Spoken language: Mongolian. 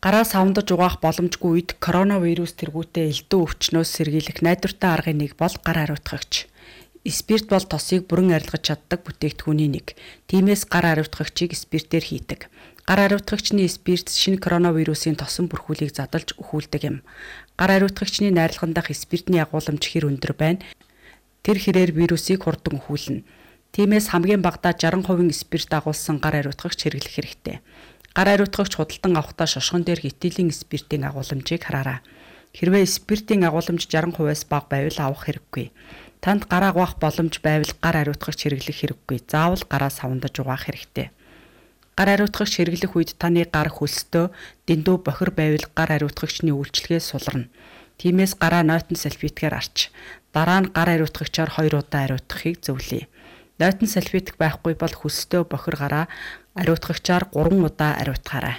Гараа савндаж угаах боломжгүй үед коронавирус тэргүүтээ элдэн өвчнөөс сэргийлэх найдвартай аргын нэг бол гар хариуцгагч. Спирт бол тосыг бүрэн арилгаж чаддаг бүтээгдэхүүний нэг. Тиймээс гар хариуцгагчийг спиртээр хийдэг. Гар хариуцгагчны спирт шинэ коронавирусын тосон бүрхүүлийг задалж өхүүлдэг юм. Гар хариуцгагчны найрлаган дах спиртний агуулмж хэр өндөр байна. Тэр хэрээр вирусыг хурдан өхүүлнэ. Тиймээс хамгийн багадаа 60% спирт агуулсан гар хариуцгагч хэрэглэх хэрэгтэй. Гар хариуцгагч худалдан авахдаа шошгон дээрх этилийн спиртийн агуулмжийг хараарай. Хэрвээ спиртийн агуулмж 60%-аас бага байвал авах хэрэггүй. Танд гараа угаах боломж байвал гар хариуцгагч хэрэглэх хэрэггүй. Заавал гараа савндаж угаах хэрэгтэй. Гар хариуцгагч хэрэглэх үед таны гар хөлстөө, дэндүү бохир байвал гар хариуцгагчны үйлчилгээ суларна. Тиймээс гараа нойтон салфиткаар арч. Дараа нь гар хариуцгагчаар 2 удаа хариуцахыг зөвлөе. Нойтон салфитк байхгүй бол хөлстөө бохир гараа ариутгагчаар 3 удаа ариутгаарай.